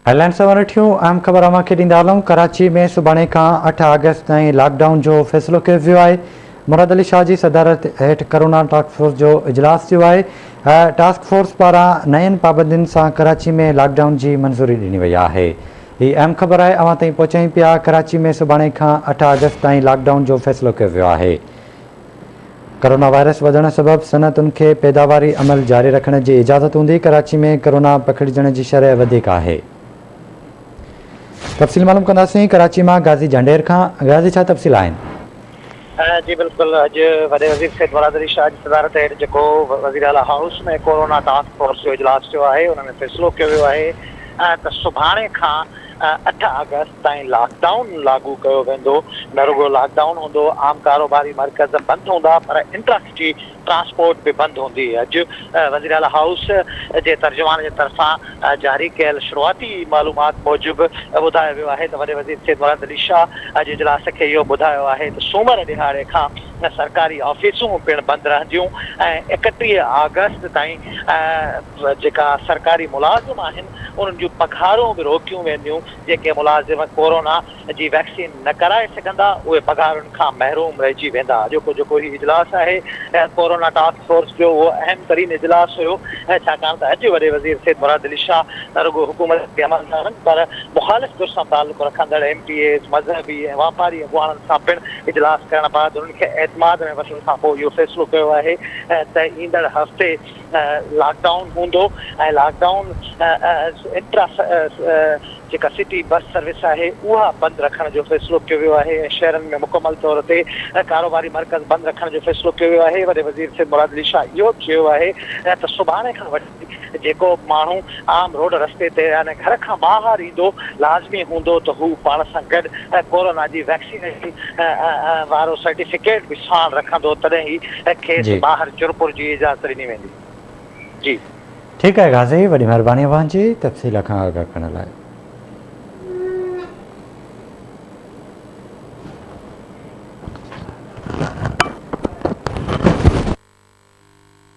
Headlines سان وٺيون اهم خبر اوهان کي ڏيندا هلون ڪراچي ۾ سڀاڻي کان 8 آگسٽ تائين لاڪ ڊائون جو فيصلو ڪيو ويو آهي مراد علي شاهه جي صدارت هيٺ ڪرونا ٽاسڪ فورس جو اجلاس ٿيو آهي ٽاسڪ فورس پاران نين پابندين سان ڪراچي ۾ لاڪ ڊائون جي منظوري ڏني وئي آهي هي اهم خبر آهي اوهان تائين پهچايون پيا ڪراچي ۾ سڀاڻي کان 8 آگسٽ تائين لاڪ ڊائون جو فيصلو ڪيو ويو آهي ڪرونا وائرس وڌڻ سبب صنعتن کي پيداواري عمل جاري رکڻ جي اجازت هوندي، ڪراچي ۾ ڪرونا پکڙجڻ جي شرح وڌيڪ آهي. تفصيل معلوم ڪنداسين ڪراچي مان غازي جهنڊير کان، غازي ڇا تفصيل آهن؟ جي بلڪل اڄ وڏي وزير سيد مراد علي شاهه جي صدارت هيٺ جيڪو وزيراعليٰ هائوس ۾ ڪورونا ٽاسڪ فورس جو اجلاس ٿيو آهي ان ۾ فيصلو ڪيو ويو آهي ته سڀاڻي کان 8 آگسٽ تائين لاڪ ڊائون لاڳو ڪيو ويندو، نه رڳو لاڪ ڊائون هوندو، عام ڪاروباري مرڪز بند هوندا پر انٽرا سٽي ٽرانسپورٽ به بند هوندي. اڄ وزيراعليٰ هائوس جي ترجمان جي طرفان جاري ڪيل شروعاتي معلومات موجب ٻڌايو ويو آهي ته وڏي وزير سيد مراد علي شاهه اڄ اجلاس کي اهو ٻڌايو آهي ته سومر ڏهاڙي کان سرڪاري آفيسون پڻ بند رهنديون ۽ 31 آگسٽ تائين جيڪا سرڪاري ملازم آهن انهن جون پگهارون به روڪيون وينديون، جيڪي ملازم ڪورونا جي ويڪسين نه ڪرائي سگهندا اهي پگهارن کان محروم رهجي ويندا. اڄوڪو جيڪو هي اجلاس آهي ڪورونا ٽاسڪ فورس جو اهو اهم ترين اجلاس هيو ڇاڪاڻ ته اڄ وڏي وزير سيد مراد علي شاهه نه رڳو حڪومتي عملدارن پر مخالف ڌر سان تعلق رکندڙ ايم پي ايز، مذهبي ۽ واپاري اڳواڻن سان پڻ اجلاس ڪرڻ بعد انهن کي اعتماد ۾ وٺڻ کانپوء اهو فيصلو ڪيو آهي ته ايندڙ هفتي لاڪ ڊائون هوندو ۽ لاڪ ڊائون انٽرا جيڪا سٽي بس سروس آهي اها بند رکڻ جو فيصلو ڪيو ويو آهي ۽ شهرن ۾ مڪمل طور تي ڪاروباري مرڪز بند رکڻ جو فيصلو ڪيو ويو آهي وڏي وزير سيد مراد علي شاهه اهو به چيو آهي ته سڀاڻي کان وٺي جيڪو به ماڻهو عام روڊ رستي تي يعني گهر کان ٻاهر ايندو لازمي هوندو ته هو پاڻ سان گڏ ڪورونا جي ويڪسينيشن وارو سرٽيفڪيٽ به ساڻ رکندو تڏهن ئي کيس ٻاهر چرپر جي اجازت ڏني ويندي. جي. ٺيڪ آهي غازي وڏي مهرباني اوهان جي تفصيل کان آگاهه ڪرڻ لاء.